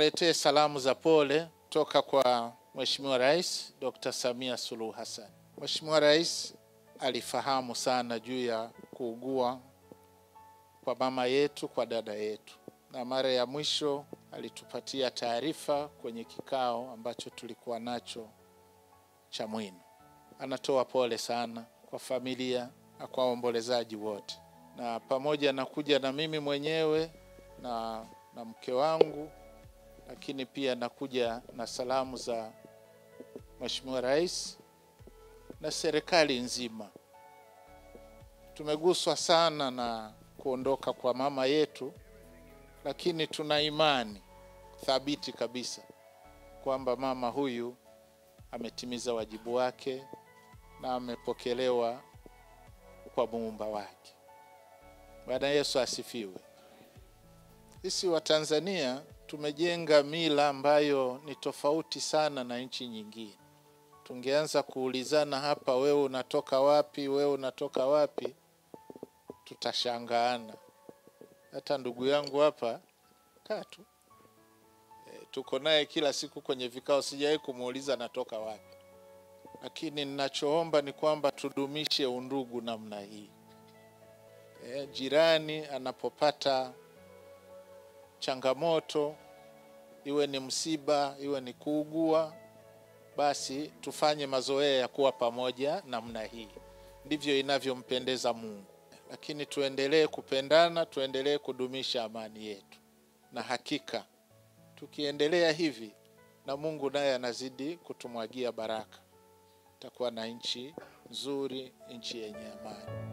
Niwaletee salamu za pole toka kwa Mheshimiwa Rais Dr. Samia Suluhu Hassan. Mheshimiwa Rais alifahamu sana juu ya kuugua kwa mama yetu, kwa dada yetu. Na mara ya mwisho alitupatia taarifa kwenye kikao ambacho tulikuwa nacho cha Mwino. Anatoa pole sana kwa familia na kwa waombolezaji wote. Na pamoja na kuja na mimi mwenyewe na mke wangu, lakini pia nakuja na salamu za Mheshimiwa Rais na serikali nzima. Tumeguswa sana na kuondoka kwa mama yetu, lakini tuna imani thabiti kabisa kwamba mama huyu ametimiza wajibu wake na amepokelewa kwa Muumba wake. Bwana Yesu asifiwe. Sisi wa Tanzania tumejenga mila ambayo ni tofauti sana na nchi nyingine. Tungeanza kuulizana hapa, wewe unatoka wapi, wewe unatoka wapi, tutashangaana. Hata ndugu yangu hapa Katu, tuko naye kila siku kwenye vikao, sijawahi kumuuliza anatoka wapi. Lakini ninachoomba ni kwamba tudumishe undugu namna hii. Jirani anapopata changamoto, iwe ni msiba, iwe ni kuugua, basi tufanye mazoea ya kuwa pamoja namna hii. Ndivyo inavyompendeza Mungu. Lakini tuendelee kupendana, tuendelee kudumisha amani yetu. Na hakika tukiendelea hivi, na Mungu naye anazidi kutumwagia baraka. Tutakuwa na nchi nzuri, nchi yenye amani.